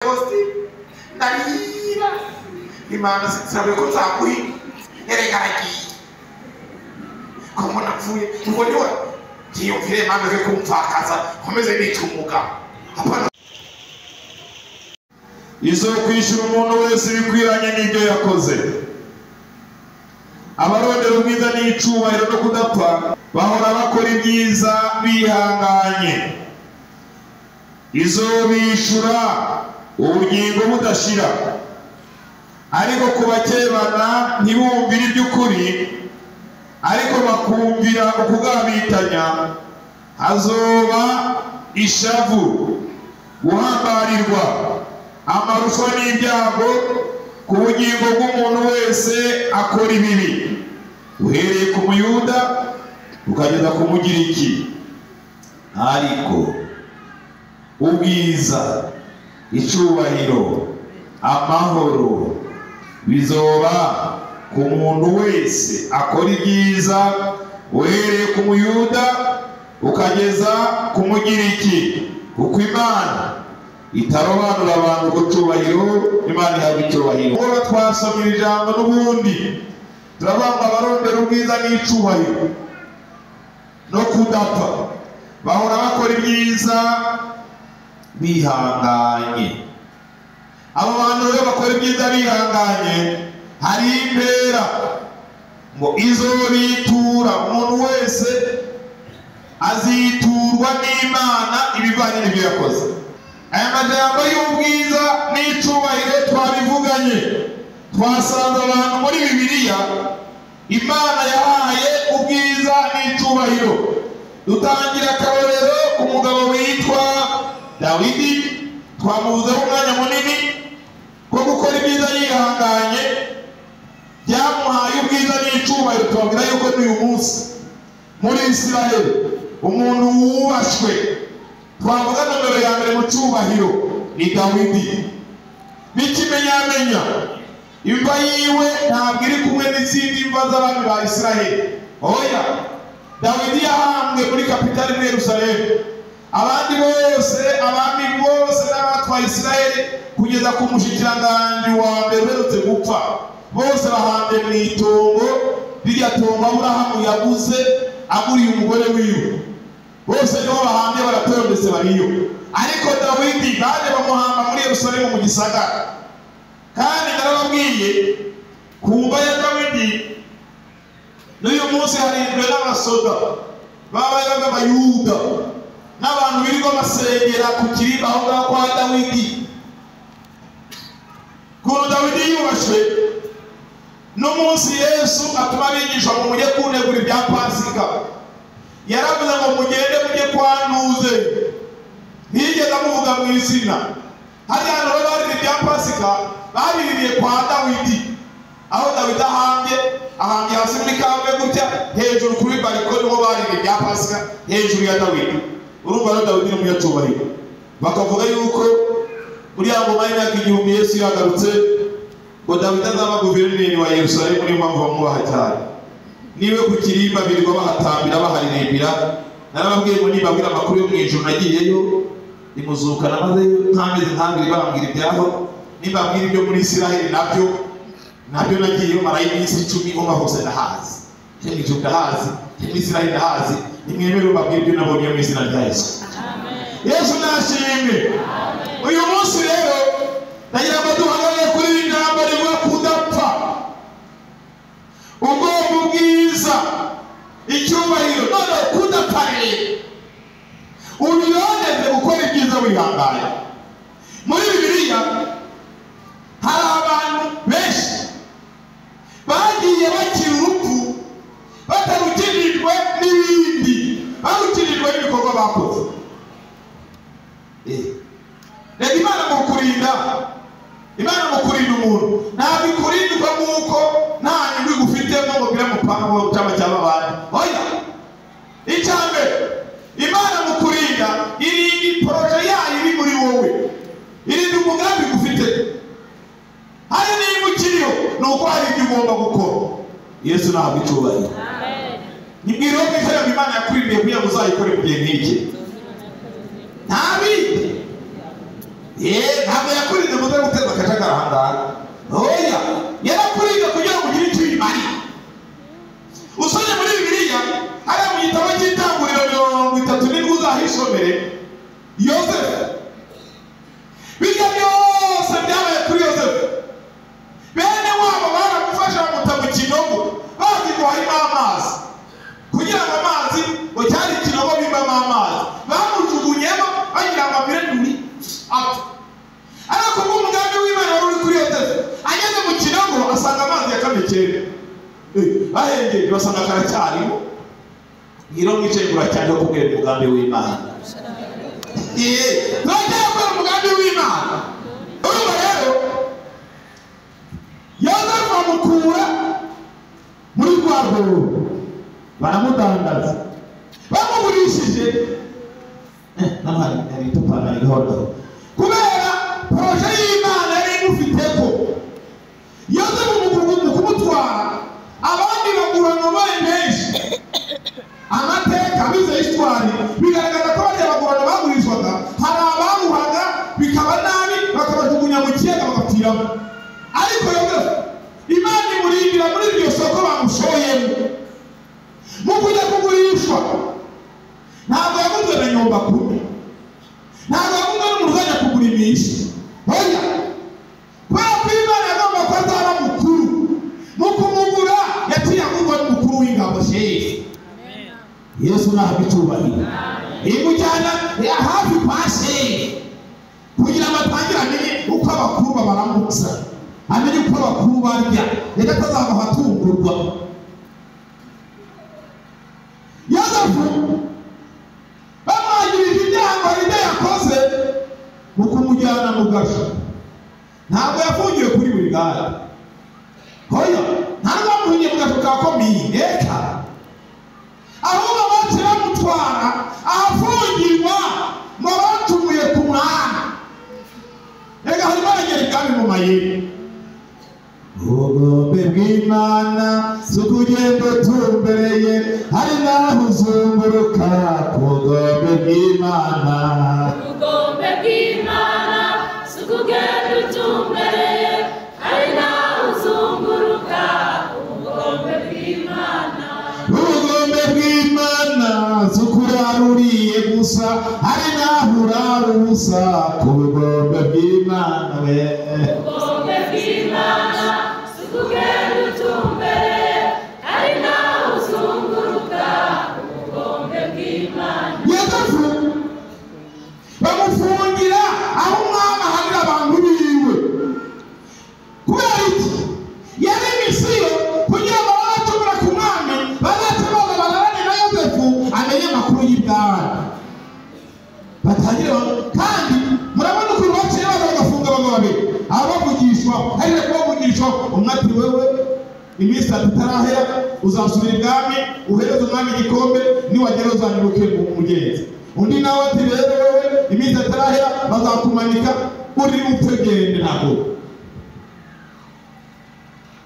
costume ndarira Imana sinabe ko nzaguhi erega aragiye ko mbona apfuye ubwo niwe byiyumvire Imana yo kumfakaza nkomeze nica umugabo apana. Izo kwishyura umuntu wese ibikwiranye n'ibyo yakoze. Abarondera ubwiza n'icubahiro no kudapfa bahora bakora ibyiza bihanganye. Izo bishura ubugingo budashira. Ariko kubakebana ntibumvira iby'ukuri, ariko bakumvira ukugabitanya, hazoba ishavu, guhambarirwa, amarushwa n'ibyago ku bugingo bw'umuntu wese akora ibibi, uhereye ku Muyuda ukageza ku Mugiriki. Ariko ubwiza, icubahiro, amahoro bizoba ku muntu wese akora ibyiza, uhereye ku Muyuda ukageza ku Mugiriki, kuko Imana itarobanura abantu ku cubahiro, Imana ihabwa icubahiro. Ubwo twasomye ijambo n'ubundi turavuga ngo abarondera ubwiza n'icubahiro no kudapfa bahora bakora ibyiza bihanganye. Abo bantu rero bakora ibyiza bihanganye, hari impera ngo izo bitura umuntu wese aziturwa n'Imana ibivanye n'ibyo yakoze. Aya majambo y'ubwiza n'icubahiro twabivuganye, twasanze abantu muri Bibiliya Imana yahaye ubwiza n'icubahiro. Dutangira akarorero ku mugabo witwa Dawidi, twamuvuzeho umwanya munini ko gukora ibyiza yihanganye byamuhaye ubwiza n'icubahiro. Tubabwira yuko n'uyu munsi muri Isiraheli umuntu wubashwe twavuga nomero ya mbere mu cubahiro ni Dawidi. N'ikimenyamenya imva yiwe ntabwo iri kumwe n'izindi mva z'abami ba Isiraheli. Oya, Dawidi yahambwe muri kapitali muri Yerusalemu. Abandi bose, abami bose n'abatwaye Isiraheli kugeza ku mushikiranganji wa mbere uherutse gupfa, bose bahambye mu itongo rirya tongo Aburahamu yaguze aguriye umugore wiwe. Bose niho bahambye, baratondetse bariyo. Ariko Dawidi baje bamuhamba muri Yerusalemu mu gisagara. Kandi narababwiye ku mva ya Dawidi n'uyu munsi harinzwe n'abasoda babaye b'Abayuda n'abantu birirwa basengera ku kirimba aho ngaho kwa Dawidi. Kuntu Dawidi yubashwe, n'umunsi Yesu atuma abigishwa ngo mujye kuntegura ibya Pasika, yaravuze ngo mugende mujye kwa Ntuze. Ntiyigeze amuvuga mu izina. Hariya hantu rero barira ibya Pasika babiririye kwa Dawidi, aho Dawidi ahambye, ahambye hasi muri kamwe gutya, hejuru kuri bariko niho baririye ibya Pasika, hejuru ya Dawidi. Urumva rero Dawidi ni umunyacubahiro. Bakavuga yuko muri ya ngoma y'imyaka 1000 Yesu yagarutse ngo Dawidi azaba guverineri wa Yerusalemu, niyo mpamvu bamwubaha cyane. Niwe ku kirimba birirwa bahatambira baharirimbira. Narababwiye ngo nibabwira amakuru yo mu ijuru nagiyeyo imuzukana maze nk'amezi nk'abiri bambwira ibyaho, nibabwira ibyo muri Isiraheli nabyo nagiyeyo marayo iminsi 10 ngoma hose ndahazi, mu ijuru ndahazi, muri Isiraheli ndahazi. Nimwemere mbabwire ibyo nabonye mu izina rya Yesu. Yesu nashimwe. Uyu munsi rero ndagira ngo duhagarare kuri iri jambo rivuga kudapfa, ubwoko bwiza, icyubahiro, none kudapfa rero ubirondeze gukora ibyiza wihanganye. Muri Bibiliya hari abantu benshi bagiye bakira urupfu batarukirijwe n'ibindi, barukirijwe n'ibikorwa bakoze. Reka Imana mu kurinda, Imana mu kurinda umuntu ntabwo ikurindwa nk'uko nta nyungu igufitemo ngo bire mupango cyangwa cy'abandi. Oya, icya mbere Imana mu kurinda irinda iporoje yayo iri muri wowe, irinda umugambi igufite. Hari niba ukiriho ni uko hari ibyo ugomba gukora. Yesu ntabwo icyubahiro. Nibwira ko Imana yakurindiye kugira ngo uzayikore mu gihe nk'iki. Nta bindi. Ntabwo yakurindiye 9. Bahengeje basanga karacyarimo. Ngiro mwicaye muracyariho kubwira umugambi w'Imana. Turacyari kubwira umugambi w'Imana. Urumva rero Yozefu bamukura muri rwa rwobo baramudandaza, bamugurishije kubera projet y'Imana yari imufiteko. Yozefu mu kumutwara abandi bagurana babaye benshi. Amateka bize histoire bigaragaza ko bariya bagurana bagurishwaga hari abaruhaga bikaba nabi bakabajugunya mu kiyaga bagapfiramo. Ariko Yozefu Imana imurindira muri iryo soko bamushoyemo. Mu kujya kugurishwa ntabwo yaguzwe na nyumba kumi, ntabwo yaguzwe n'umuntu uzajya kugura imisha. Oya, kubera ko Imana yagomba ko azaba mukuru, mu kumugura yaciye agurwa n'umukuru w'ingabo shefu. Yesu nahabwe icyubahiro. Imujyana hafi kwa shefu kugira ngo atangire amenye uko abakuru babaramutsa, amenye uko abakuru barya, reka atazava atungurwa. Yozefu bamwangirije ibyaha hari ibyo yakoze mu kumujyana mu gasho. Ntabwo yafungiwe kuri buri gare. Oya, ntabwo bamuhungiye mu gasho ka komine, reka. Ahubwo baciye bamutwara ahafungirwa ngo bacumuye ku mwami. Reka harimo abagera ibwami mu mayeri. Ubugombe bw'Imana si ukugenda utumbereye, hari n'aho uzunguruka ku bugombe bw'Imana. Ubugombe bw'Imana si ukugenda utumbereye, hari n'aho uzunguruka ku bugombe bw'Imana. Ubugombe bw'Imana si ukurara uriye gusa, hari n'aho urara ubusa ku bugombe bw'Imana we. Ubugombe bw'Imana si ukugenda utumbereye, hari n'aho uzunguruka ku bugombe bw'Imana. Yozefu bamufungira aho umwami aharira abantu biwe. Kubera iki? Yari misiyo kugira ngo abacumura ku mwami bazace baza bararane na Yozefu amenye amakuru y'ibwami. Batangire kandi murabona ukuntu baciye baza bagafunga abagabo babiri, abavugishwa hari no kubavugishwa. Umwe ati wewe iminsi itatu itarahera uzasubira ibwami uhereze umwami igikombe, niwagera uzanyibuke mugenzi. Undi nawe ati rero wewe iminsi itarahera bazakumanika uri bupfe gende ntabwo.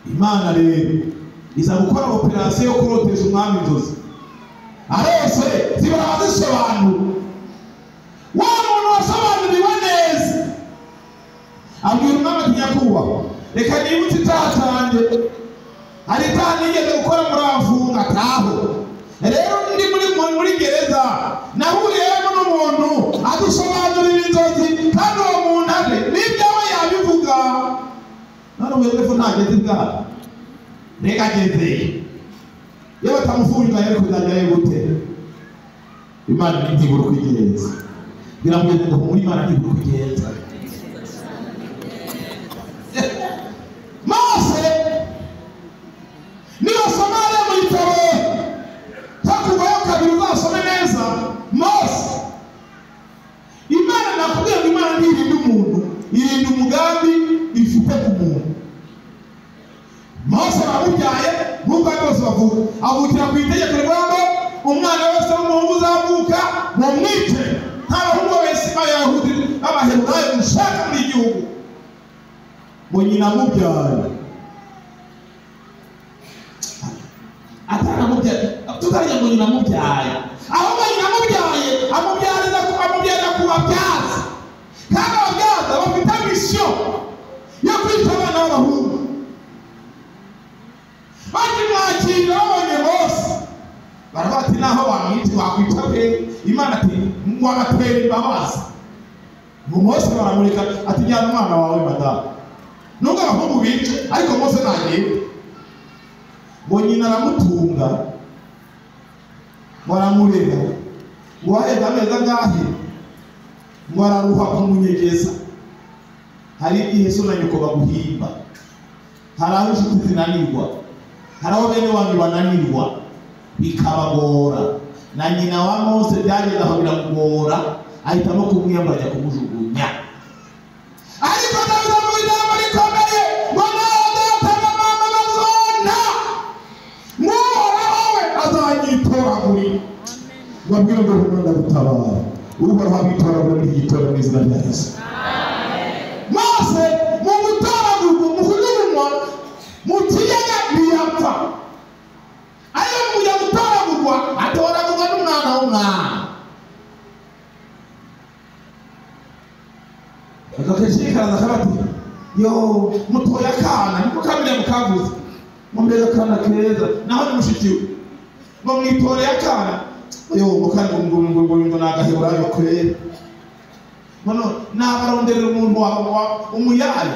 Imana rero iza gukora operasiyo yo kurotesha umwami inzozi. Arose zibara zisobanura. Wa muntu wasobanuriwe neza abwira umwami ati nyakubahwa, reka nibutse icyaha cyanjye. Hari icyaha nigeze gukora muramfunga ataho. Rero ndi muri gereza nahuriyemo n'umuntu adusobanurira inzozi, kandi uwo muntu aje n'ibyawe yabivuga. None ubu Yozefu ntageze ibwami, reka ageze. Iyo batamufunga yari kuzajyayo gute? Imana ntibura uko igenza. Biramubwira ngo muri Imana ntibura uko igenza. Mose nibasoma hariya mu gitabo cyo Kuvayo kabiri uzasome neza. Mose, Imana nakubwiye ngo Imana ntirinda umuntu, irinda umugambi ifite ku muntu. Mose baramubyaye nk'uko abandi bose bavuka, avukira ku itegeko rivuga ngo umwana wese w'umuhungu uzavuka mumwice. Nta bahungu b'Abayahudi b'Abaheburayo mushaka muri igihugu. Ngo nyina amubyaye ataramubyaye, tutarya ngo nyina amubyaye, ahubwo nyina amubyaye amubyarira ku babyaza. Kandi ababyaza bafite misiyo yo kwica abana b'abahungu. Bakimwakira babonye Mose baravuga ati naho wamwica wakwica pe. Imana ati wabatera imbabazi. Ngo Mose baramureka ati jyana umwana wawe madamu, nubwo abahungu bica ariko Mose ntagenda. Ngo nyina aramutunga ngo aramurera, ngo aheze amezi angahe, ngo araruha kumunyegeza. Hari igihe so na nyoko baguhimba. Hari aho inshuti zinanirwa, hari aho bene wanyu bananirwa bikabagora. Na nyina wa Mose byageze aho biramugora, ahitamo kumwiyambura ajya kumujugunya. Ariko Dawidi avuga ijambo rikomeye ngo naho data na mama bazona, n'Uhoraho we azanyitoragurira. Ngo abwire ngo humura ndagutabara. Uhoraho abitoragura muri iki gitondo mu izina rya Yesu. Mose mu gutoragurwa, mu kujugunywa mu kiyaga ntiyapfa, ariko mu kujya gutoragurwa atoragurwa n'umwana w'umwana. Agakecuru karaza kabati, yo mutoya akana, niko kamenya mukavuze ngo mbega akana keza, naho ni mushiki we ngo mwitoreye akana, yo mukandi ngo ngo ngo ngo ni agaheburayo kwera. Nono nabaronderera umuntu wa umuyayi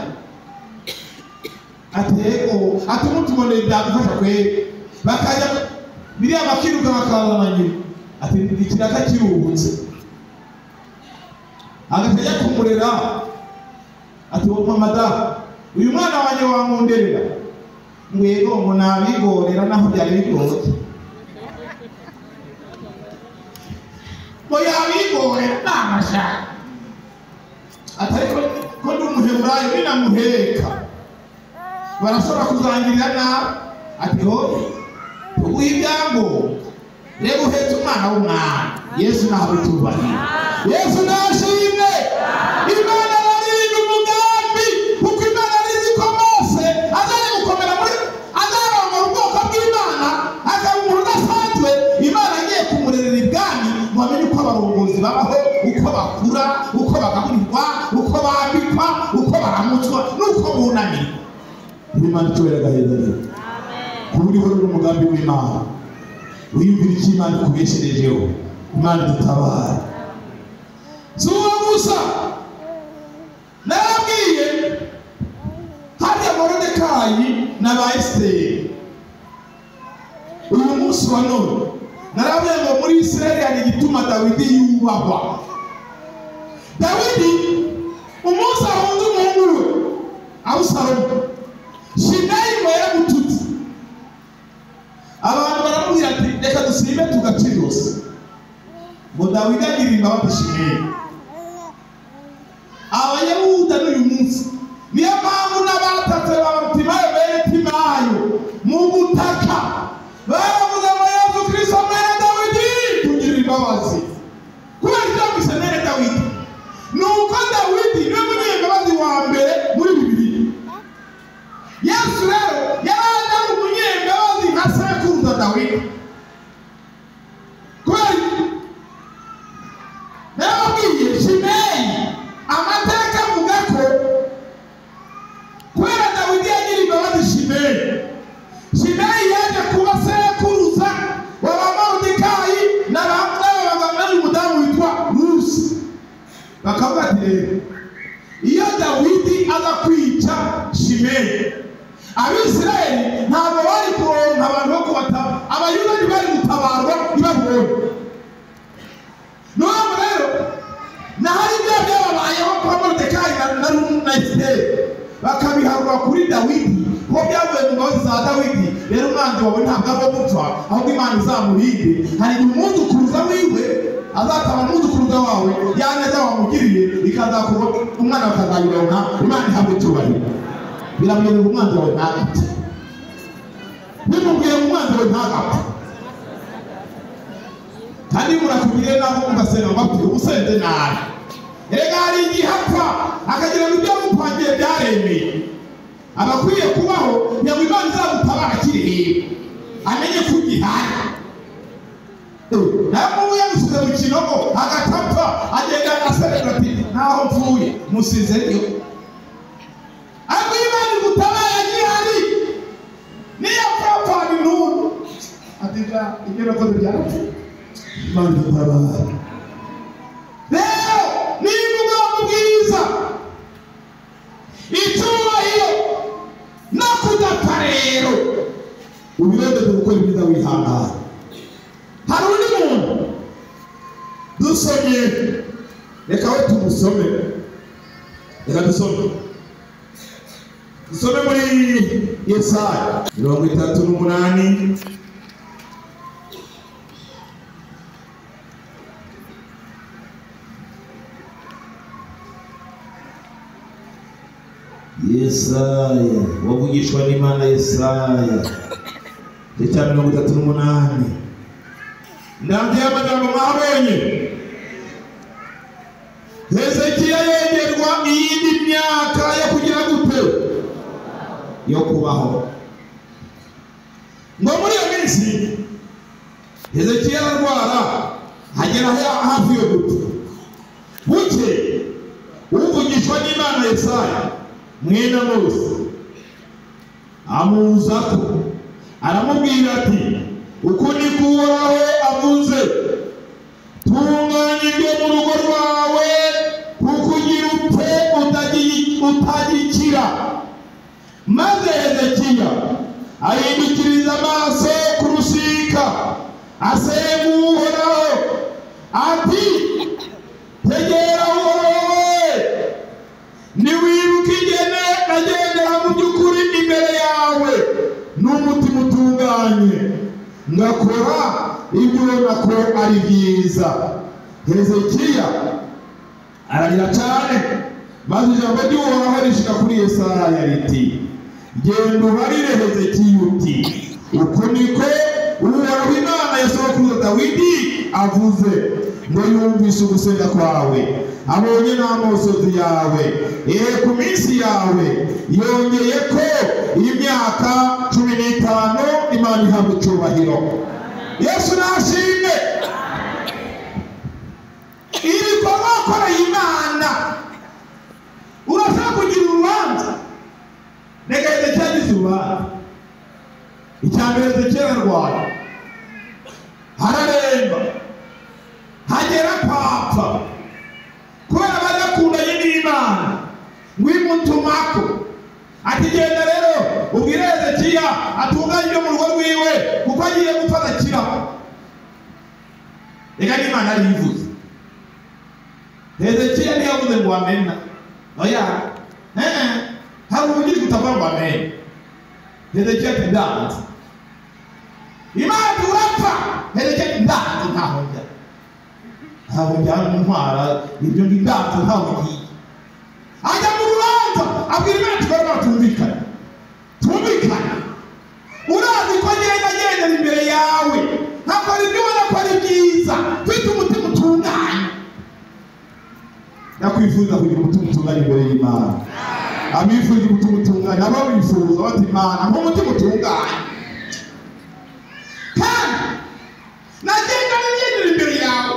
atego atumutuboneye byadufasha kwera, bakajya biriya bakiruka bakazana nyina ati ikiraka kiruhutse, agakajya kumurera ati mama da uyu mwana wanjye wamunderera, ngo yego ngo nabigorera naho byari bigoye, ngo yabigorera namashaka atari ko ndi umuheburayo ninamuheka barashobora kuzangirira nabi. Ati hoye tuguhe ibyangombwa, reba uhetse umwana w'umwana. Yesu nawe tubahire, Yesu nashimwe. Imana yarinda umugambi, kuko Imana yari ko Mose azajya gukomera muri, azarongora ubwoko bw'Imana akaba umuntu udasanzwe. Imana agiye kumurerera ibwami ngo amenye uko abarongozi babaho, uko bakura, uko bagaburirwa, uko bambikwa, uko baramutswa n'uko bunamirwa. Imana itubere agahinda kuba uriho n'umugambi w'Imana, wiyumvira icyo Imana ikubesherejeho. Imana idutabare. Si uwo gusa, narabwiye hariya Moridekayi na ba Esiteri. Uyu munsi wa none narabwiye ngo muri Isirayeli hari igituma Dawidi yubahwa. Dawidi umunsi ahunze umuhungu we Abusalomu, Shimeyi ngo yaramututse, abantu baramubwira ati reka dusimbe tugacirose. Ngo Dawidi agirira imbabazi Shimeyi. Abayuda n'uyu munsi niyo mpamvu n'abatatse ba Timayo bene Timayo mu gutaka baravuze ngo Yesu Kristo mwene Dawidi tugirire imbabazi. Kubera icyo bamwise mwene Dawidi ni uko Dawidi niwe munyembabazi wa mbere muri Bibiliya. Yesu rero yari ari umunyembabazi nka sekuruza Dawidi. Kubera narababwiye Shimeyi amateka avuga ko kubera Dawidi yagira imbabazi Shimeyi, Shimeyi yaje kuba sekuruza wa ba Moridekayi na ba n'uyu mudamu witwa Rusi. Bakavuga ati rero iyo Dawidi aza kwica Shimeyi, Abisirayeli ntabwo bari kuronka abantu bo kubatabara, Abayuda ntibari gutabarwa ntibabonye. None rero na hari ibyo byababayeho kwa Moridekayi na Esiteri bakabiharura kuri Dawidi, ko byavuye mu mbabazi za Dawidi. Rero umwanzi wawe ntabwo ari uwo gupfa, ahubwo Imana izamurinde. Hari igihe umwuzukuruza wiwe azatabara umwuzukuruza wawe, ya neza wamugiriye ikazakurwa umwana bakazayironka. Imana ihabwe icyubahiro. Biramubwira ngo umwanzi wawe ntagapfe, bimubwiye ngo umwanzi wawe ntagapfe. Kandi murakugiriye naho ugasenga ngo apfe, uba usenze nabi. Erega hari igihe apfa akagira ngo ibyo yamupangiye byaremeye, aba akwiye kubaho kugira ngo Imana izamutabara akiri hino, amenye ko ugihari. Nawe mubu yamusize mu kinogo agatapfa, agenda aserera ati ntaho mvuye musizeyo. Ariko iyo Imana igutabaye agihari, niyo apfa apfana intuntu ati ja ibyo nakoze byarapfuye. Imana idutabare. Rero niba ubwoko bwiza, icyubahiro no kudapfa, rero ubirondeze gukora ibyiza wihangana. Hari undi muntu dusomye, reka we tumusome, reka dusome. Dusome muri Yesaya 38. Yesaya wavugishwa n'Imana, Yesaya igice cya 38. Ndabye amagambo mwabonye. Hezekiya yegerwa iyindi myaka yo kugira gute? Yo kubaho. Ngo muri iyo minsi Hezekiya ararwara agera hafi yo gupfa. Buke uvugishwa n'Imana Yesaya mwene Amosi amuzako aramubwira ati uku niko Uhoraho avuze, tunganya ibyo mu rugo rwawe kuko ugira upfe utagikira. Maze Hezekiya ahindukiriza amaso ku rusika asenga Uhoraho ati tegera Uhoraho, niwibuka ingene nagendera mu by'ukuri imbere yawe n'umutima utunganye, ngakora ibyo ubona ko ari byiza. Hezekiya ararira cyane, maze ijambo ry'Uhoraho rishika kuri Yesaya riti genda ubarire Hezekiya uti uku niko Uhoraho Imana ya sokuruza Dawidi avuze, ngo yumvise ugusenga kwawe, abonye n'amosozi yawe, ku minsi yawe yongeye ko imyaka 15. Imana ihabwa icyubahiro. Yesu nashimwe. Ibikorwa wakoreye Imana urashaka kugira urubanza. Reka Hezekiya agize urubanza. Icya mbere, Hezekiya ararwaye, araremba, hagera kwapfa kubera badakundanye n'Imana. Ngwimutumako ati genda rero ubwire Hezekiya atunganye ibyo mu rugo rwiwe kuko agiye gupfa adakira. Reka n'Imana ariyivuze. Hezekiya ntiyavuze ngo amena. Oya, hari ubugira utavuga ngo amena. Hezekiya ati ndanze. Imana urapfa. Hezekiya ati ndanze, ntaho njya, ntaho njya ntwara ibyo ndanze, ntaho ngiye. Ajya mu rubanza abwira Imana ati barabara tumvikane, tumvikane. Urazi ko ngenda ngendera imbere yawe nkakora ibyo ubona ko ari byiza, mfite umutima utunganye. Nakwifuza kugira umutima utunganye imbere y'Imana. Abifuza umutima utunganye, abawifuza bati Imana mpa umutima utunganye. Kandi nagenda ngendera imbere yawe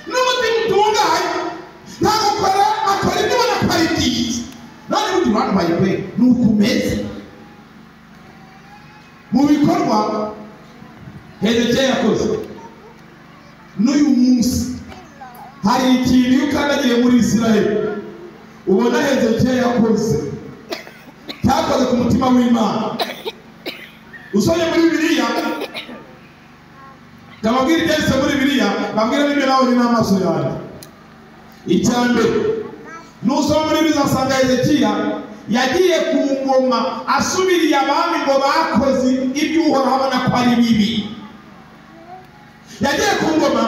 n'umutima utunganye, ntagakora akora ibyo ubona ko ari byiza. None burya urantwaye pe, ni uko umeze. Mu bikorwa Hezekiya yakoze n'uyu munsi hari ikintu iyo ukandagiye muri Isiraheli ubona Hezekiya yakoze cyakoze ku mutima w'Imana. Usomye muri Bibiliya, ndababwira ibyanditse muri Bibiliya, babwira n'ibyo nawe n'amaso yanjye. Icya mbere, nusoma muri Bibiliya uzasanga Hezekiya yagiye ku ngoma asubiriye abami ngo bakoze ibyo Uhoraho abona ko ari bibi. Yagiye ku ngoma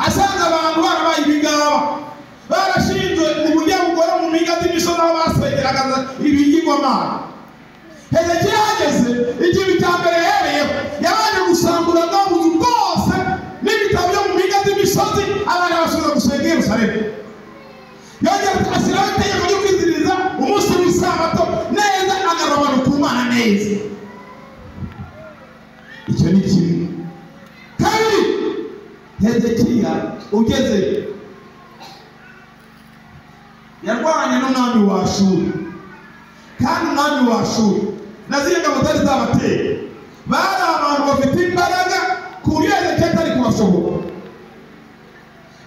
asanga abantu barabaye ibigaba, barashinzwe uburyo bugora mu mpinga z'imisozi aho basengeraga ibigirwamana. Hezekiya ahageze, ikintu cya mbere yahereyeho yabanje gusambura bwa buzu bwose n'ibitabo byo mu mpinga z'imisozi, abantu basubiza gusenga i Yerusalemu. Yongera ashyiraho itegeko ryo kwizihiriza umunsi w'isabato neza, agarura abantu ku Mana neza. Icyo ni kimwe. Kabiri, Hezekiya ugeze yarwanye n'umwami wa Ashuri, kandi umwami wa Ashuri na ziriya ngabo zari zabateye bari abantu bafite imbaraga ku buryo Hezekiya atari kubashobora.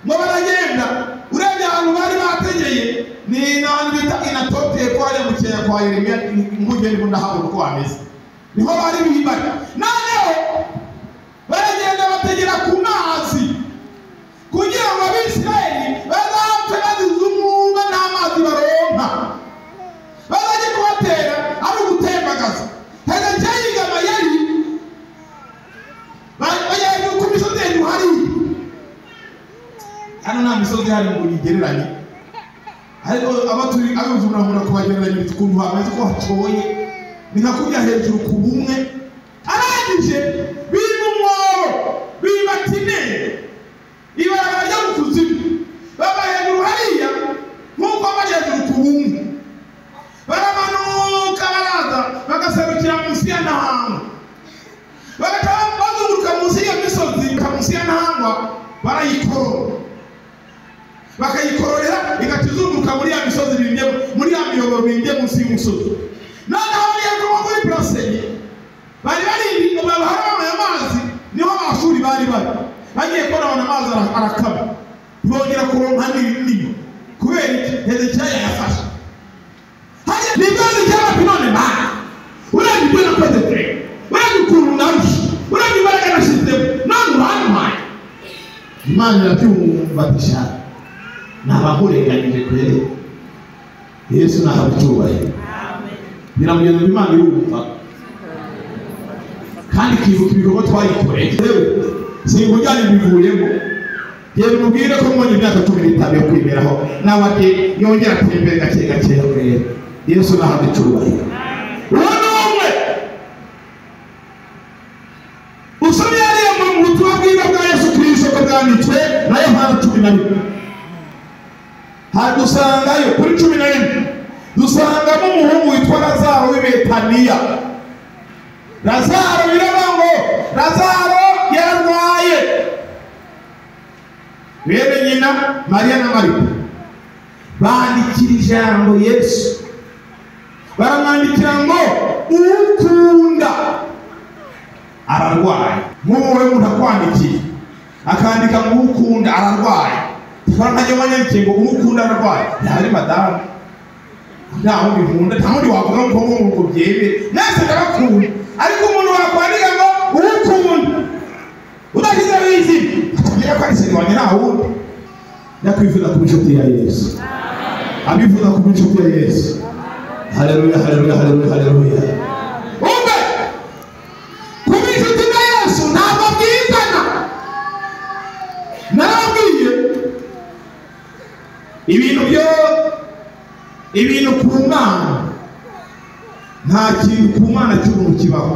Ngo baragenda, urebye ahantu bari bategeye ni ahantu bita Inatote, ko hariya mu kiyaya kwa Yeremiya, nk'ugenda ubu ndahabona uko hameze, niho bari bibari. Noneho baragenda bategera ku mazi kugira ngo Abisirayeli bazapfe bazize umwuma n'amazi baronka, bazajye kubatera. misozi hari ngo nigereranye, ariko abaturi abujura nkunda kubagereranya ukuntu hameze ko hatoye, ni nka kujya hejuru ku bumwe. Arangije biba umwobo, biba tine, ibarabara ryo mu kuzimu, baba hejuru hariya nk'uko bari hejuru ku bumwe, baramanuka baraza bagaserukira munsi ya Ntahangwa, bagaca bazunguruka munsi y'iyo misozi, munsi ya Ntahangwa barayikorora, bakayikororera igaca izunguruka muri ya misozi bimbye, muri ya miyoboro bimbye munsi y'umusozi. Noneho bari hejuru muri Buraseri bari bari baharamaye amazi, niho abashuri bari bari bagiye kubona amazi arakama, ntibongera kuronka n'iyo kubera iki? Hezekiya yayafashe. Nibwo Hezekiya ati none Mana, urebye ibyo nakoze kure, urebye ukuntu narushe, urebye imbaraga nashyizemo, none urantwaye. Imana irabyumva ati sha naba nkurenganyije kweri. Yesu nahabwa icyubahiro. Biramugeza Imana irumva kandi ikibuka ibikorwa twayikoreye. Yewe sinkujyana ibivuyemo, yewe mubwire ko mbonye imyaka 15 yo kwiberaho, nawe ati yongera atembere gake gake kweri. Yesu nahabwa icyubahiro. Uwo ni umwe usomye hariya mu butumwa bwiza bwa Yesu Kristo ko bwanditswe na Yohana 11, hari dusangayo kuri 11 dusangamo umuhungu witwa Lazaro w'i Betaniya. Lazaro biravuga ngo Lazaro yararwaye, bene nyina Mariya na Marita bandikira ijambo Yesu, baramwandikira ngo ukunda ararwaye. Nk'ubu wowe umuntu akwandikiye akandika ngo ukunda ararwaye, tukaba ntajya wanyandikiye ngo ukunda ararwaye, yaba ari madamu nta wundi nkunda, nta wundi wavuga ngo ngo byebe mwese ndabakunda, ariko umuntu wakwandika ngo ukunda udashyizeho izina atubwira ko ari seri wanjye nta wundi. Nyakwifuza kuba inshuti ya Yesu, abifuza kuba inshuti ya Yesu. Haleluya, haleluya, haleluya, haleluya. Umbe kuba inshuti na Yesu ntabwo bwizana. Narababwiye ibintu byo ibintu ku Mana, nta kintu ku Mana cy'ubuntu kibaho.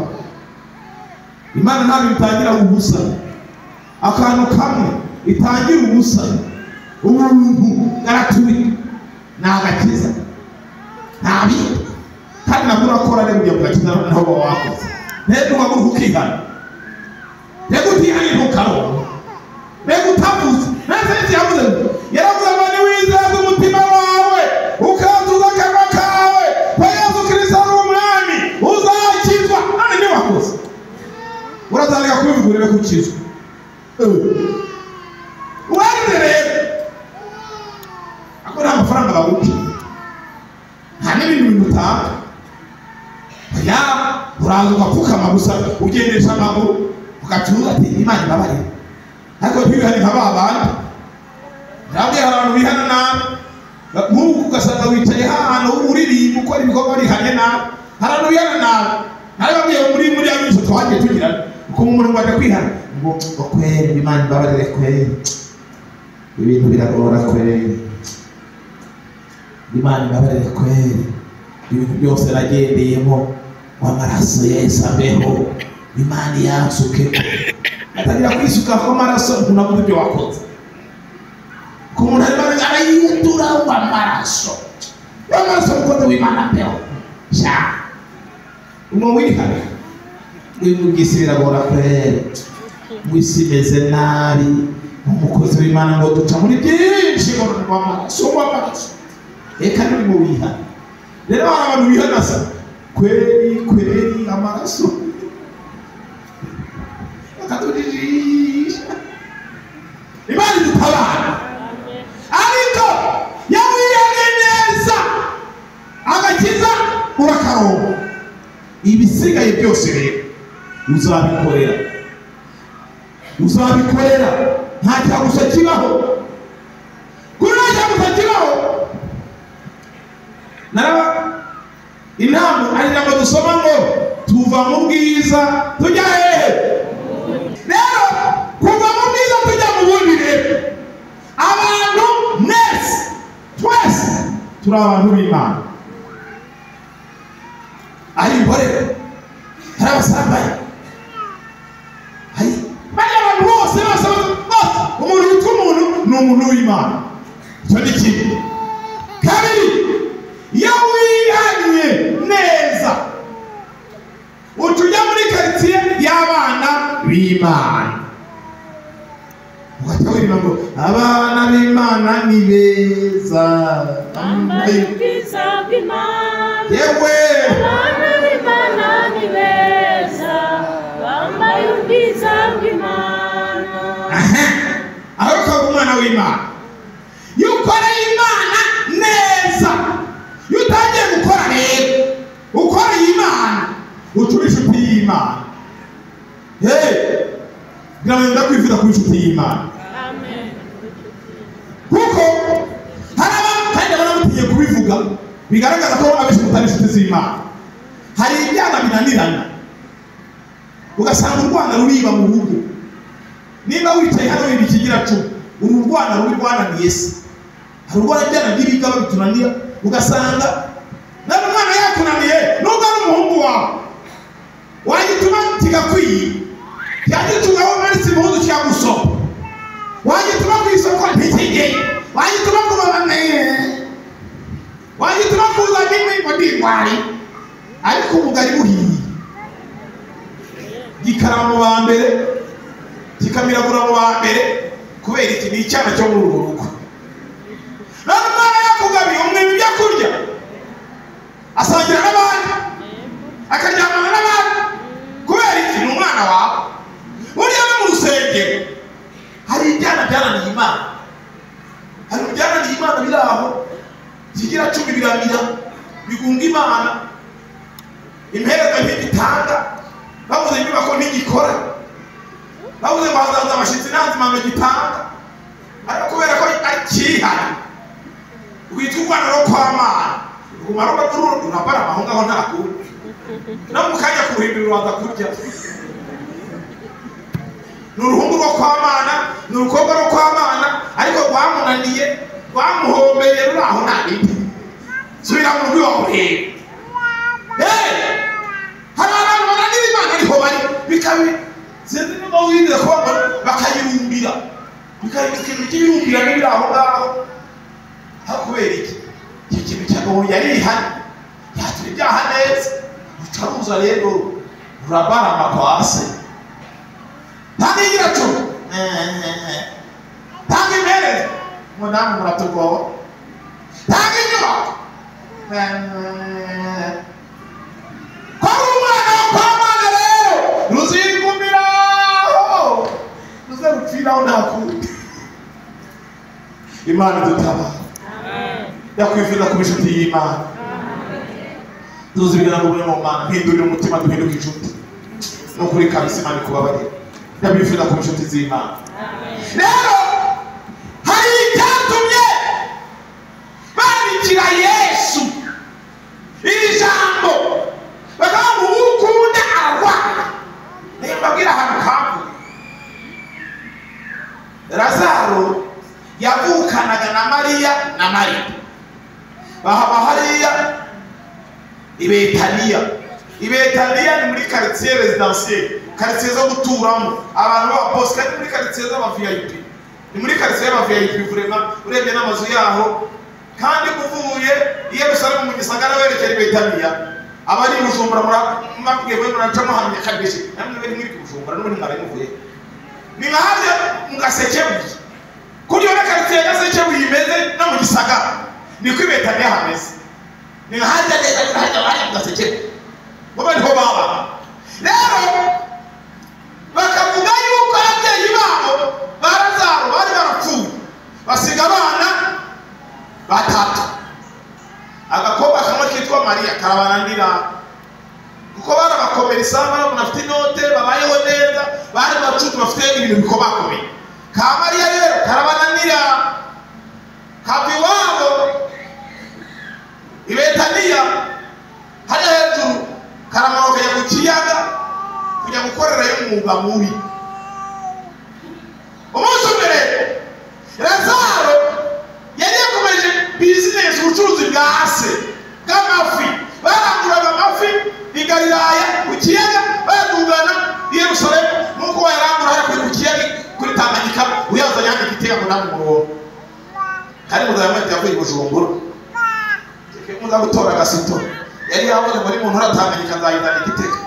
Imana ntabwo itangira ubusa, akantu kamwe itangira ubusa, ubuntu garaturi ni agakiza, nta bindi. Kandi nabwo urakora rero ugiye kugakiza naho uba wakoze, rero uhaguruka ukihana, rero utihanye ntukaronka, rero utavuze. Nase yavuze yaravuze ngo niwizeze umutima wawe ukatuza akanwa kawe ko Yesu Kristo ari umwami uzakizwa. None ntiwakoze, urazareka kubivuga urebe ko ukizwa. Uwarize rero ako nta mafaranga baguca, nta n'ibindi bintu utanga, ya uraza ugapfukama gusa ugendesha amaguru ugacuza ati Imana ibabarire. Ariko ntibihane nka ba bandi, nabwiye hari abantu bihana nabi. Nk'ubu ugasanga wicaye ahantu uririmba ukora ibikorwa warihanye nabi, hari abantu bihana nabi. Narababwiye muri ya minsi twagiye tugira ukuntu umuntu ngo ajya kwihana ngo kweri Imana ibabarire kweri, ibintu biragora kweri, Imana ibabarire kweri, ibintu byose nagendeyemo ngo amaraso Yesu abeho, Imana yansuke. Atangira kwisuka ko amaraso ntunavuga ibyo wakoze. Ku muntu arimo arayitura amaraso, amaraso umukozi w'Imana abeho sha umuntu wihane. Ibintu by'isi biragora kweri, ngo isi imeze nabi, umukozi w'Imana ngo duca muri byinshi ngo amaraso, amaraso reka nuri mu wihane. Rero hari abantu bihana sa kweri kweri amaraso bakatujijisha. Imana idutabara, ariko yawihanye neza agakiza urakaronka, ibisigaye byose rero uzabikorera, uzabikorera. Nta cyagusa kibaho, kuri nta cyagusa kibaho. Naraba inama ari ntabwo dusoma ngo tuva mu bwiza tujya hehe. Rero kuva mu bwiza tujya mu bundi, rero abantu Turi abantu b'Imana. Ari imborere, hari abasambanyi, hari bariya abantu bose bose bose. Umuntu witwa umuntu ni umuntu w'Imana. Icyo ni kimwe. Kabiri, iyo wihannye neza uca ujya muri karitsiye y'abana b'Imana, ugahita wirima ngo abana b'Imana ni beza, bambaye ubwiza bw'Imana. Yewe, abana b'Imana ni beza, bambaye ubwiza bw'Imana. Aho ukaba umwana w'Imana. Iyo ukoreye Imana neza, iyo utangiye gukora rero ukoreye Imana, uca uba inshuti y'Imana. Ndakwifuza kuba inshuti y'Imana. Kuko hari abantu kandi baramutinye kubivuga, bigaragaza ko abenshi mutari inshuti z'Imana. Hari ibyana binanirana, ugasanga urwana ruriba mu rugo. Niba wicaye hano wiba ikigira cumi, uru rwana rubi rwananiye se. Hari urwana ibyana by'ibigaba bitunanira, ugasanga nawe umwana yakunaniye, nubwo ari umuhungu wawe wagituma kigakwiye, cyagituma aho umanitse impuzu kikagusoma, wagituma ku isoko ntikigeye, wagituma ku babane, wagituma kuzana inkwi ngo ndigwari, ariko ubugari buhiye gikaraba mu ba mbere, kikamiragura mu ba mbere. Kubera iki? Ni icyana cyo muri urwo rugo. None umwana yakugabiye umwiba ibyo kurya, asangira n'abandi, akaryamana n'abandi. Kubera iki? Ni umwana wawe. Buriya no mu rusengero hari ibyana byananiye Imana, hari ibyananiye Imana biri aho kigira cumi biramira bigunga Imana, impereza ntigitanga, babuze inyubako ntigikora, babuze ngo hazaza abashyitsi nta nzimano gitanga. Ariko kubera ko ari cyihari rwitwa urwana rwo kwa Mana, ruguma rurabara aho ngaho nta kundi, no mu kanya kuruhimbira uraza kurya. Ni uruhungu rwo kwa Mana, ni urukobwa rwo kwa Mana, ariko rwamunaniye, rwamuhombeye, ruri aho nta bindi. Subira mu rugo iwawe urebe. Hari abantu bananira Imana ariho bari, bikabi sinzi niba wigeze kubabona bakayirumbira, bikahinduka ikintu cy'ibirumbira n'ibiri aho ngaho. Aho kubera iki? Iki kintu cyagabo yarihanye, yatura ibyaha neza, rucaruza rero rurabarama kwa se. Tanga igira cumi, tanga impereza, ngo namwe muratugowe, tanga inyubako. Ko ari umwana wo kwa Mana rero ruzigumiraho, ruze rupfiraho nta kundi. Imana idutabara. Ndakwifuza kuba inshuti y'Imana. Tuzibwira ngo buri mu Mana, mpindurire umutima duhinduke inshuti. No kuri kabisa Imana ikubabarira. Ndabifuza kuba inshuti z'Imana. Rero hari icyatumye bandikira Yesu iri jambo, bakavuga ngo ukunda ararwana. Niyo mbabwira ahantu kavuye, Lazaro yavukanaga na Mariya na Marita, bahaba hariya i Betaniya. I Betaniya ni muri quartier résidentielle, quartier zo guturamo abantu b'ababosi, kandi muri quartier z'aba VIP, ni muri quartier y'aba VIP vraiment, urebye n'amazu yaho. Kandi uvuye i Yerusalemu mu gisagara werekera i Betaniya, abari i Bujumbura murabwiye muraca muhamya kabishe, namwe bari muri Bujumbura n'ubundi mwari muvuye ni nka harya mu Gasekebuye, kuri iyo quartier ya Gasekebuye imeze no mu gisagara niko i Betaniya hameze, ni nka harya neza harya harya mu Gasekebuye bo bariho baba. Rero bakavuga yuko ababyeyi babo ba Lazaro bari barapfuye, basiga abana batatu. Agakobwa kamwe kitwa Mariya karabananira, kuko barabakomerisa, barabona afite inote, babayeho neza, bari bacuti bafite ibintu bikomakomeye. Ka Mariya rero karabananira, kava iwabo i Betaniya hariya hejuru, karamanuka kajya ku kiyaga kujya gukorerayo umwuga mubi. Umunsi umwe rero Lazaro yari yakomeje bizinesi, ubucuruzi bwa yavuye i Bujumbura muza gutora agasito yari yavuze muri muntu uratanganyika nzayizana igitega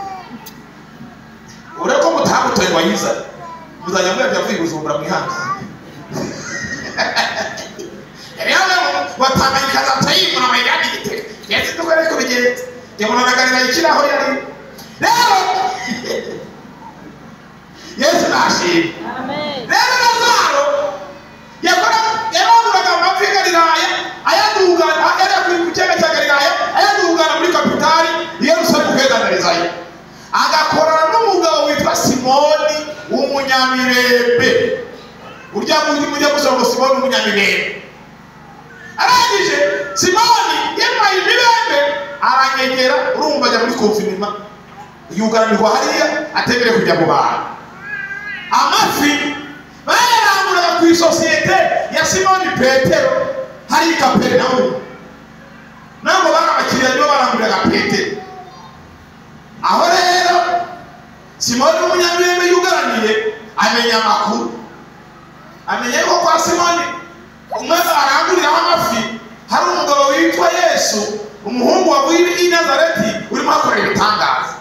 ureko mutamutoye ngo ayizane muzajya muyabya avuye i Bujumbura mwihangane yari yavuze ngo watanganyika nzatayimura bayijyane igitega yesi nuko ariko bigenze yamunaganira ikiraho yari rero Yesu nashimwe. Amen. Rero Lazaro yaranguraga amafi i Galilaya ayadugana yari ku kiyaga cya Galilaya ayadugana muri kapitali i Yerusalemu kuyadandarizayo agakorana n'umugabo witwa Simoni w'umunyamirembe urya mujya gusoma ngo Simoni w'umunyamirembe arangije Simoni yamaye imibembe aranyegera urumva ajya muri konfinima yugaranirwa hariya atemere kujya mu bantu amafi bayaranguraga ku isosiyete ya Simoni Petero hari i Kaperinawumu ntabwo bari abakiriya nibo baranguriraga Petero aho rero Simoni w'umunyabirembe yugaraniye amenya amakuru amenya yuko kwa Simoni umwe aranguriraho amafi hari umugabo witwa Yesu umuhungu wavuye i Nazareti urimo akorera ibitangaza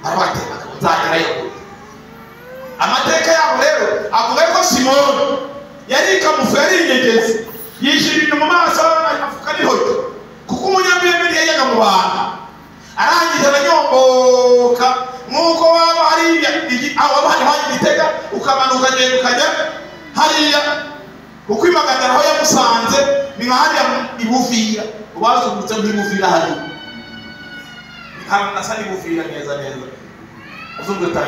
arabatema nzagerayo amateka yabo rero avuga ko Simoni yari ikamufu yari inyegezi yishyira ibintu mu maso afuka n'intoki kuko umunyabirembe yajyaga mu bantu arangije aranyomboka nk'uko waba hariya aho waba hari igitega ukamanuka ukagenda ukajya hariya kuko imagadara aho yamusanze ni nka hariya i Buvira ubazungurutse nk'i Buvira hariya nasa n'i Buvira neza neza uzungurutse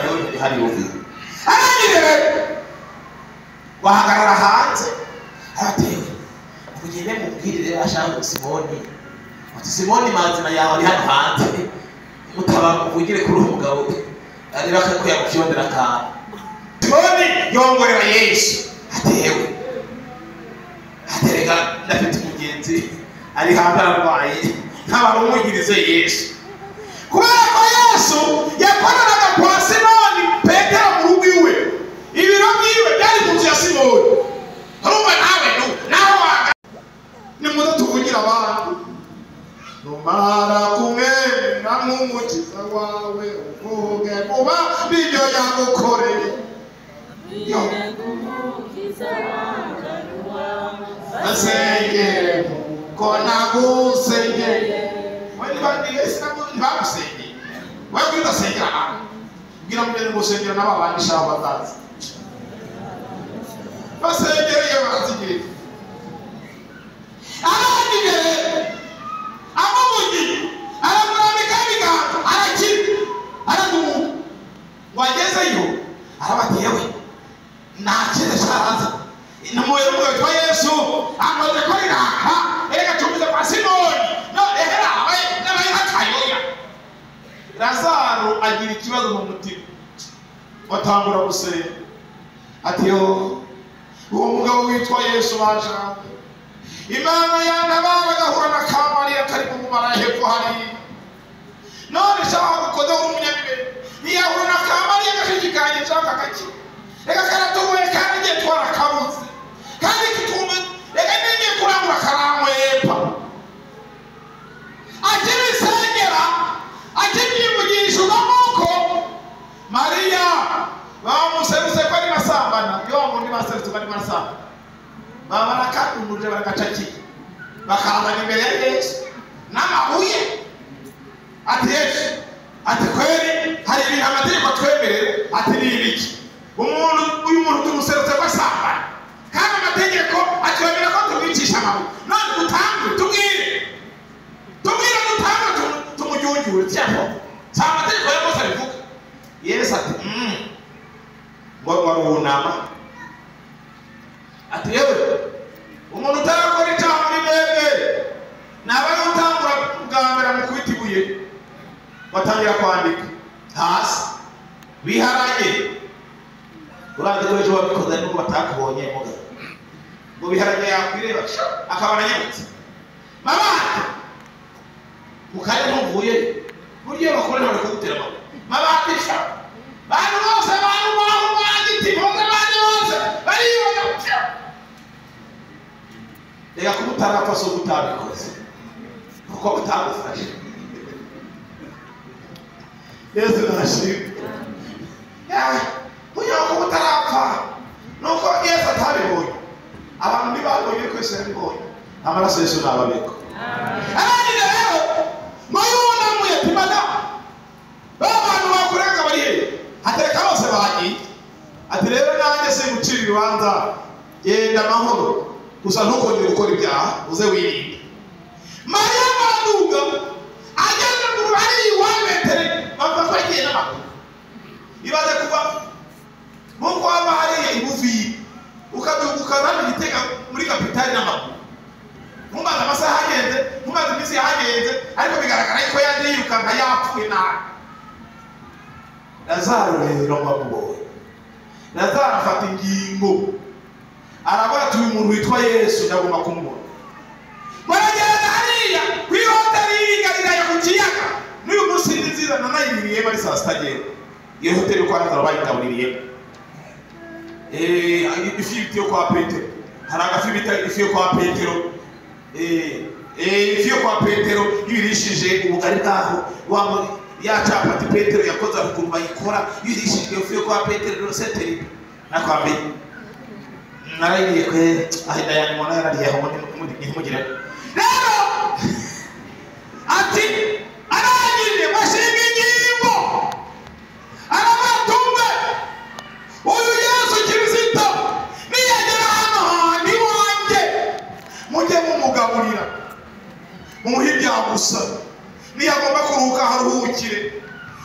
hari i Buvira arangije rero wahagarara hanze aratewe mugende mubwirire ashaka Simoni ati Simoni mazina yawe ari hano hanze mutaba muvugire kuri uwo mugabo areba ko yakukiyondera akantu Simoni yongorera Yesu atewe aterega ndafite umugenzi ari hanze ararwaye ntabarumugirize Yesu kubera ko Yesu yakoranaga kwa Simoni Petero mu rugo iwe ibiro byiwe byari mu nzu ya Simoni urumva nawe nawe waga nimuze tuvugira abantu numara kumwemera nk'umukiza wawe uvuge kuba ibyo yagukoreye asengere ko nagusengeye we ntibagusengeye we udasengera nawe bwira mugende ngusengera n'aba bandi shaho bazaza basengereye barazigera arangije amumugiye aramurambika ibiganza arakira araduka wagezeyo arabati yewe ntakize cyaranze numuye n'umugabo witwa Yesu amaze ko riraka erega cumbize kwa Simoni no ehera abaye nk'akayoya Lazaro agira ikibazo mu mutima batangura gusenga ati yo uwo mugabo witwa Yesu bajambo Imana yantabara agahura na Kamariya kari mu mumara hepfo hariya none shaka gukoza nk'umunyabibere ntiyahura na Kamariya gashishikanye nshaka gake reka karatubuye kandi ngiye twarakabuze kandi kitumbe reka ngiye kurangura karamwepa akibisengera akibyivugisha uko Mariya bamuserutse ko ari basambana yo mundi baserutse ko ari basambana baba barakadumuje baragacakiye bakazana imbere ya Yesu n'amabuye ati Yesu ati kweri hari ibintu amategeko atwemerera ati ni ibiki umuntu uyu muntu tumuserutse ko asambana kandi amategeko atwemerera ko tumwicisha amabuye none dutangwe tubwire dutangwe tumujyunjure cyangwa si amategeko ya Mose abivuga Yesu ati ngo warunama ati yewe umuntu utarakora icyaha muri mwebwe naba ari utangura bwa mbere amukubita ibuye batangira kwandika hasi biharage urazi ko ejo wabikoze nubwo batakubonye muga ngo biharage yakwireba akaba aranyabutse mabati mu kanya ntuvuye buryo bakora bari kugutera amabuye mabati sha bantu bose bantu baho bagiti bose bantu bose baribona reka Kutarapfa so kutabikoze kuko utagufashe. Yesu nashimwe. Yawe unyoko kutarapfa nuko Yesu atabibonye. Abantu ntibabonye ko Yesu yabibonye. Amaraso Yesu nababeko. Arangije rero mayunamuye ati madamu abantu bakurega bari he? Atereka bose bagiye. Ati rero nanjye singucira urubanza, genda amahoro gusa ntukongere gukora ibyaha, uze wirinde. Mariya araduga ageze mu ruhare iwawe Petero bavuga ko yagiye n'amaguru. Ibaze kuva nkuko waba hariya i Buvira ukaduga ukaza hano Gitega muri kapitali n'amaguru. Ntumaze amasaha agenze, ntumaze iminsi yagenze, ariko bigaragara yuko yaje yirukanka yapfuye nabi. Lazaro rero bamubonye, Lazaro afata ingingo aravuga ati uyu muntu witwa Yesu ndagomba kumubona. Baragenda hariya ku ihoteli y'i Galilaya ku kiyaga. N'uyu munsi ni nziza nanayiririye bari saa sita agenda. Iyo hoteli kwa Lazaro bayigaburiye. Ifi yo kwa Petero, hari agafi bita ifi yo kwa Petero. Ifi yo kwa Petero yirishije ubugari bwaho wa ya capati Petero yakoze ukuntu bayikora, yirishije ifi yo kwa Petero rose terrible. Nakwambiye narayiriye kwe ahinda yanyu mwana yarariye aho ntimugire. Rero ati arangije bashinga ingingo arabatumbe uyu Yesu Kristo niyagera hano hantu iwanjye mujye mumugaburira, mumuhe ibya gusa, niyagomba kuruhuka haruhukire,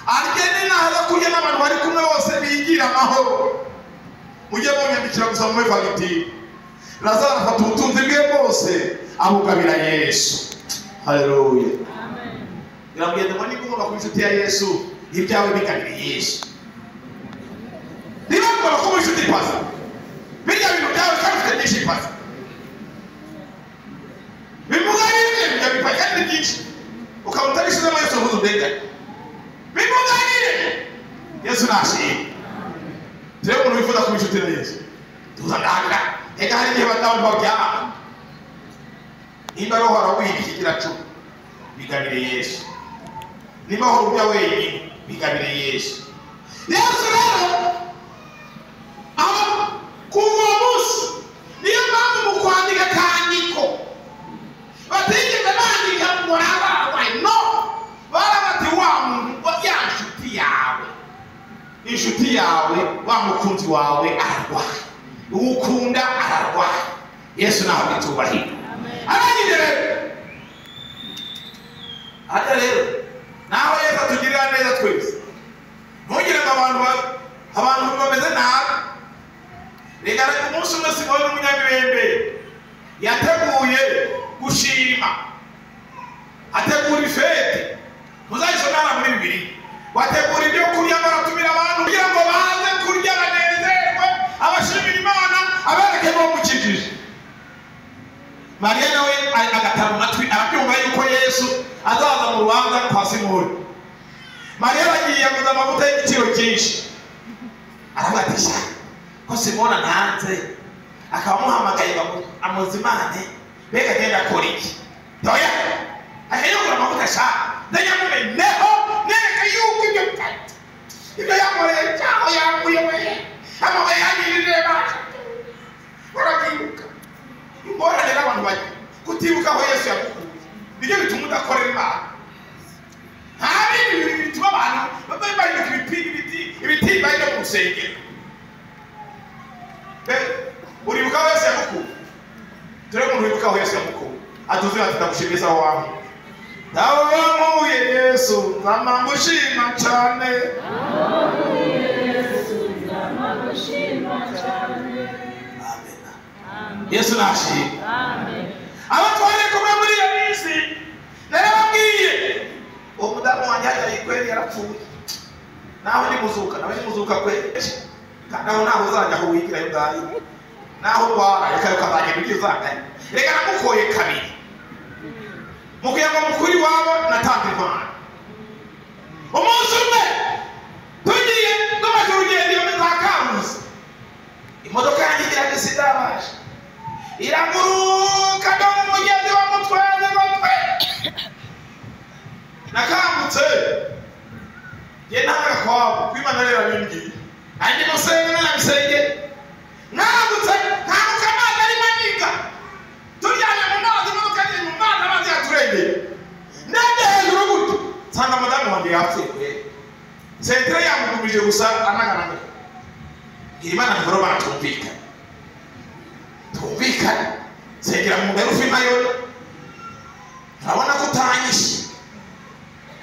arye ninaza kurya n'abantu bari kumwe bose bigira amahoro, mujye munyandikira gusa muri fagitire. Lazaro afata ubutunzi bwe bwose abugabira Yesu. Haleluya. Amen. Birabwira ngo niba ugomba kuba inshuti ya Yesu, ibyawe bigabire Yesu. Niba ugomba kuba inshuti pasi, birya bintu byawe kandi ufite byinshi pasi, bimugabire ibyo bintu byawe kandi ni byinshi, ukaba utabishizemo Yesu ngo uzundengane. Bimugabire. Yesu nashimwe. Turebe umuntu wifuza kuba inshuti na Yesu. Tuza ndanga. Eka hari igihe badamu babyara. Nimba roho arawuhira ikigira cumi, bigabire Yesu. Nimba uhora urya wenyine, bigabire Yesu. Yesu rero aba kuva uwo munsi, niyo mpamvu mu kwandika akandiko batigeze bandika ngo arabaye, no barabati wa muntu ya nshuti yawe, inshuti yawe wa mukunzi wawe ararwaye, uwukunda ararwaye. Yesu nawe bitubahira. Arangije rero hajya rero naho Yesu atugirira neza twese, ntugire ngo abantu bameze nabi. Reka umunsi umwe Simoni w'umunyabibembe yateguye gushima, ategura ifete, muzayisome hano muri Bibiliya. Bategura ibyo kurya, baratumira abantu kugira ngo baze kurya banezerwe, abashimira Imana, abereke ko bamukijije. Mariya nawe agatara amatwi arabyumva yuko Yesu azaza mu rubanza kwa Simoni. Mariya aragiye aguza amavuta y'igiciro cyinshi, aravuga ati sha ko Simoni antanze akaba amuhamagaye ngo amuzimane, mbega agenda akora iki? Oya, agiye kugura amavuta sha ndayamumeneho nereka yuko ibyo yankoreye cyangwa yanguye we amabuye yangirije basha. Urabyibuka ingorane n'abantu bajya kutibuka aho Yesu yagukuye, nibyo bituma udakorera Imana. Nta bindi bintu bituma abantu bahinduka ibitimba byo mu rusengero. Uribuka aho Yesu yagukuye? Turebe umuntu wibuka aho Yesu yagukuye atuzuye ati ndagushimiza aho wankuye. Dawe wankuye Yesu nzama ngushima cyane. Amen. Yesu nashimwe. Amen. Abo twari kumwe muri iyo minsi narababwiye uwo mudamu wanjye hariya kweli yarapfuye, naho ni muzuka, nawe ni muzuka kweli, kandi aho naho uzajya aho wigira yo ngayo, naho urwara reka ukazagenda ujya uzanganya. Reka namukoye kabiri mu kugira ngo mukuri iwabo natanze inkwano. Umunsi umwe tugiye tumaze urugendo iyo za Karuzi, imodoka yanjye igira agisida yabaje iraguruka no mu mujyi Nkangutse nge ntanga kwabo kwimana rero bimbwiye andi musenga nabisenge. Nkangutse nkanguka amazi arimo aniga, turyamye mu mazi, imodoka iri mu mazi, amazi yaturengeye. Ndebye hejuru gutyo nsanga madamu wanjye yapfuye, sentere yamugumije gusa anagaragara. Imana ngoro baratumvikana tumvikane, nsengera mu mugari ufima yona, urabona ko utanyishe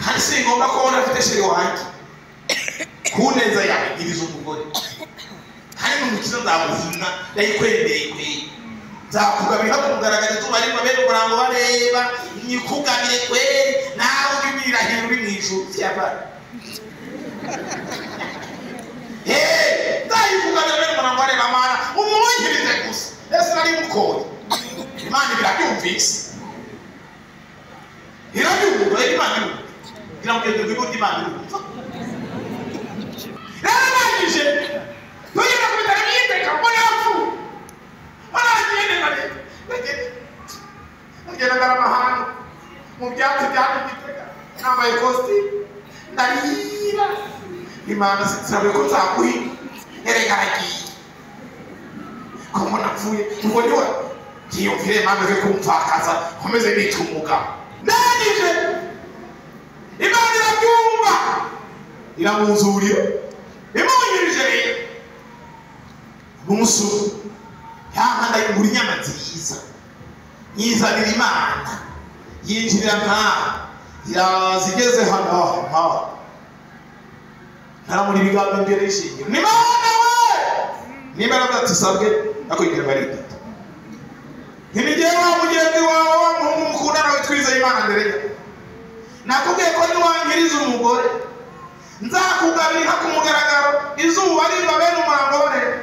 kandi singomba ko ubona afite sheri wanjye ku neza yawe ngiriza umugore kandi n'umukiza nzaguhina ndayikwemeye kweri, nzakugabira ku mugaragaro izuba riva bene umurambo bareba nyikugabire kweri, nawe ubimwirahira uri mu ijuru byabara. Nzayikugabira bene umurambo bareba mana umwungirize gusa, ese nari mukoye. Imana birabyumvise, irabyumva, Imana irumva, iramugenda ngo Imana irumva. Rero arangije tugenda ku bitaro by'iteka mbona yapfuye, mbona agenda ndagenda ngarama ahantu mu byatsi bya Gitega nambaye kositimu ndarira. Imana sinabe ko nzaguhina, erega aragiye ko mbona apfuye, ubwo niwe ntiyumvire Imana yo kumupfakaza nkomeze nica umugabo. Ndangije Imana irabyumva iramuzurira imungirije rero umunsi umwe yanka ndayigura inyama nziza nyizanira Imana, yinjirira nkaho iraza igeze hano nkaho ntaramura ibiganza imbere y'ishingiro ni Mana we niba yaravuze ati sabwe akwigire bari itatu ntimigere wa mugenzi wawe wa muhungu mukundana we twizeye Imana mbere ye, nakubwiye ko niwangiriza umugore nzakugabira inka ku mugaragaro izuba riva bene umurambo bareba,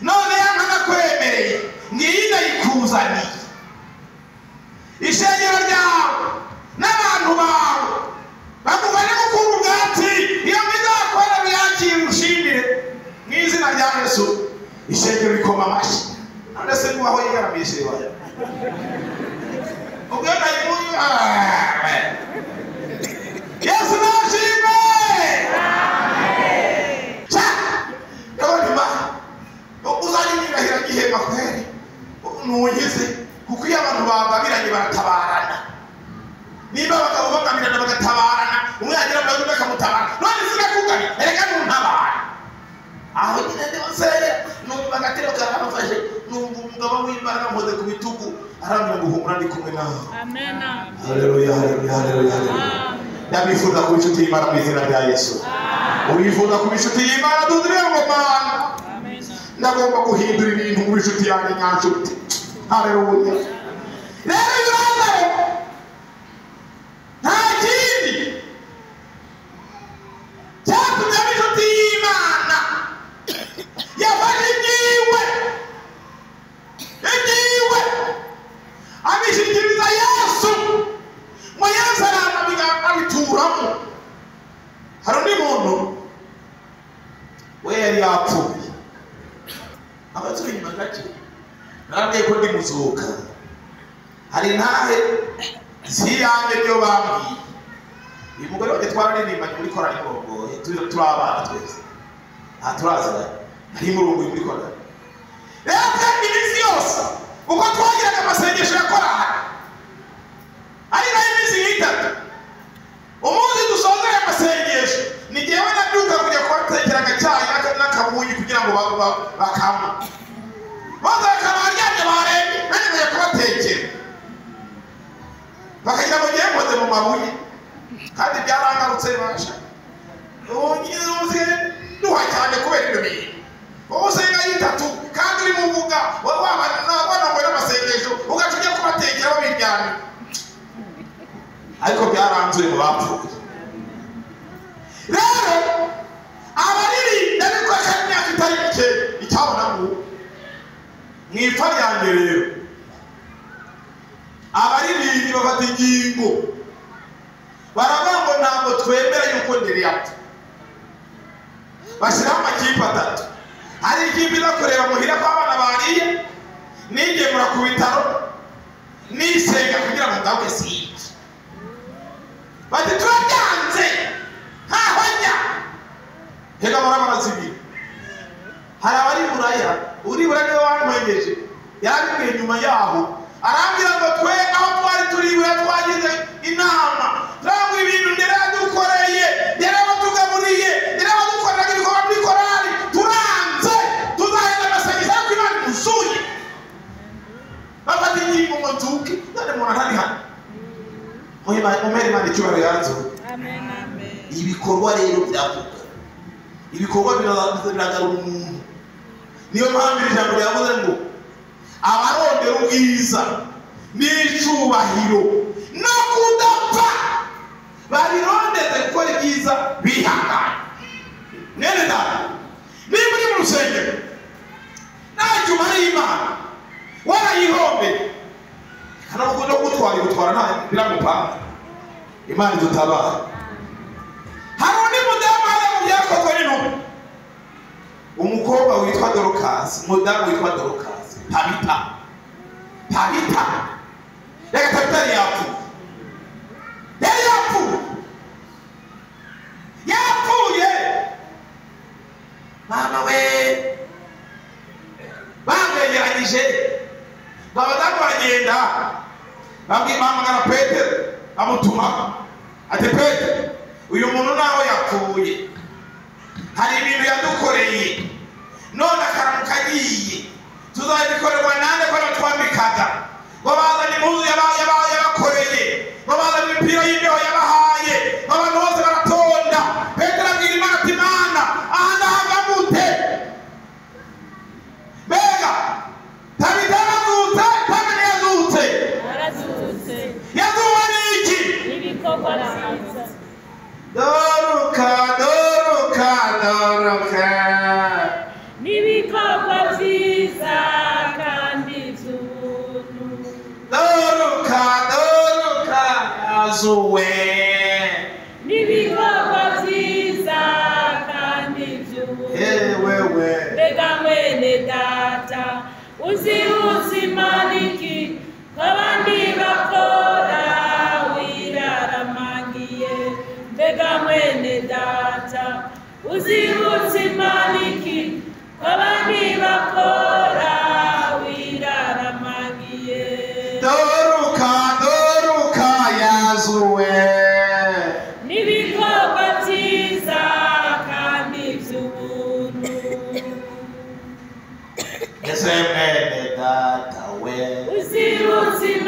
none yanka nakwemereye ngiyi ndayikuzaniye, ishengero ryawe n'abantu bawe bakugane gukura ubwatsi, iyo bizakwera biyakire ushimire mu izina rya Yesu. Ishengero rikoma amashyi. None se ngubaho yigaramiye sheri wawe ubwo ndayimuye. Yesu nashimwe. Ndabona Imana uzajya unyirahira gihema kweri ntunkize, kuko iyo abantu bagabiranye baratabarana, niba abagabo bagabirana bagatabarana, umwe yagira ngo undi akamutabara, none sinakugabira erega ntuntabara. Aho nyine ndimo nsengera numva agatero karamfashe, numva umugabo w'Imana nkoze ku bitugu arambwira ngo humura ndi kumwe nawe. Amen. Haleluya, haleluya, haleluya. Ndabifuza kuba inshuti y'Imana mu izina rya Yesu. Urifuza kuba inshuti y'Imana duzire ngo Mana ndagomba guhindura ibintu mu inshuti yanjye nyanshuti. Haleluya. Rero Lazaro nta kindi cyatumye aba inshuti y'Imana, yafashe ibyiwe abishyikiriza Yesu, ngo Yesu araza abituramo. Hari undi muntu we yari yapfuye abaturi inyuma gake, narabwiye ko ndi muzuka, hari intahe ziyanjye niyo bambwiye. Uyu mugore wanjye twararirimbanye muri korali Murongoye, turi abana twese nta turaziranye, nari murongoye muri korali. Rero twebwe iminsi yose uko twagiraga amasengesho ya korali ari nayo iminsi nk'itatu, umunsi dusoza aya masengesho ni jyewe nabyuka kujya kubatekera agacyayi n'akabunyi kugira ngo bakanywe, maze bakaba baryamye barembye, nanjye nkajya kubatekera bakagira ngo ngiye nkoze mu mabuye, kandi byarangarutse basha ubu nduha cyane kubera ibyo bintu. Wowe usenga y'itatu kandi uri muvuga wanongoye n'amasengesho ugaca ujya kubatekera babiryamye, ariko byaranzuye mu bapfuye. Rero abariri ndabikora kandi imyaka itari mike icyabona ngo mu ipfa ryanjye rero abaririmbyi bafata ingingo baravuga ngo ntabwo twemera yuko nderi yapfa. Bashyiraho amakipe atatu, hari ikipe iza kureba muhira ko abana bariye, nigemura ku bitaro, nisenga kugira ngo ngaruke sibye. Bati turabyanze ntaho njya. Hega barabara zibiri. Hari abari Buraya, uri Buraya niwe wantwengeje. Yarabibwiye nyuma yaho arambwira ngo twe aho twari turi Buraya twagize inama, turangwa ibintu ndera yadukoreye, ndera batugaburiye, ndera badukoreraga ibikorwa muri korali, turanze tuzahenda amasengesho ariko Imana imuzuye. Bafata ingingo ngo nzuke, none umuntu atari hano. Umere Imana icyubahiro yanzuye. Ibikorwa rero biravuga, ibikorwa biragarura umuntu. Niyo mpamvu iri jambo ryavuze ngo abarondera ubwiza n'icubahiro no kudapfa babirondeze gukora ibyiza bihanganye. Mwene data, niba uri mu rusengero ntacyo umariye Imana, warayihombeye, no gutwara igutwara nta biramupanga. Imana idutabara. Hari undi mudamu hariya mu byakozwe n'intumwa, umukobwa witwa Dorokasi, umudamu witwa Dorokasi, Tabita. Tabita. Reka Tabita yari yapfuye. Yari yapfuye. Yapfuye. Mama we bamwegeranyije, abadamu baragenda bahamagara Petero, bamutuma ati Petero, uyu muntu naho yapfuye, hari ibintu yadukoreye, none akaramuka agiye, tuzabikorerwa nande ko natwambikaga, ngo bazane impuzu yabakoreye, ngo bazane imipira y'imbeho yabahaye, abantu bose baratonda. Petero abwira Imana ati Mana, aha ndahava gute? Mbega Tabita yarazutse, Tabita ntiyazutse. Yazuwe n'iki? Doruka, doruka, doruka. N'ibikorwa byiza kandi by'ubuntu. Doruka, doruka, yazuwe. N'ibikorwa byiza kandi by'ubuntu. Ewewe. Mbega mwene data, uzi ubuzima niki ko abandi bakora wiraramangiye. Mbega mwene data, uzi ubuzima niki ko abandi bakora wiraramangiye. Doruka, doruka, yazuwe. N'ibikorwa byiza kandi by'ubuntu. Ese mwene data we, Uzi ubuzima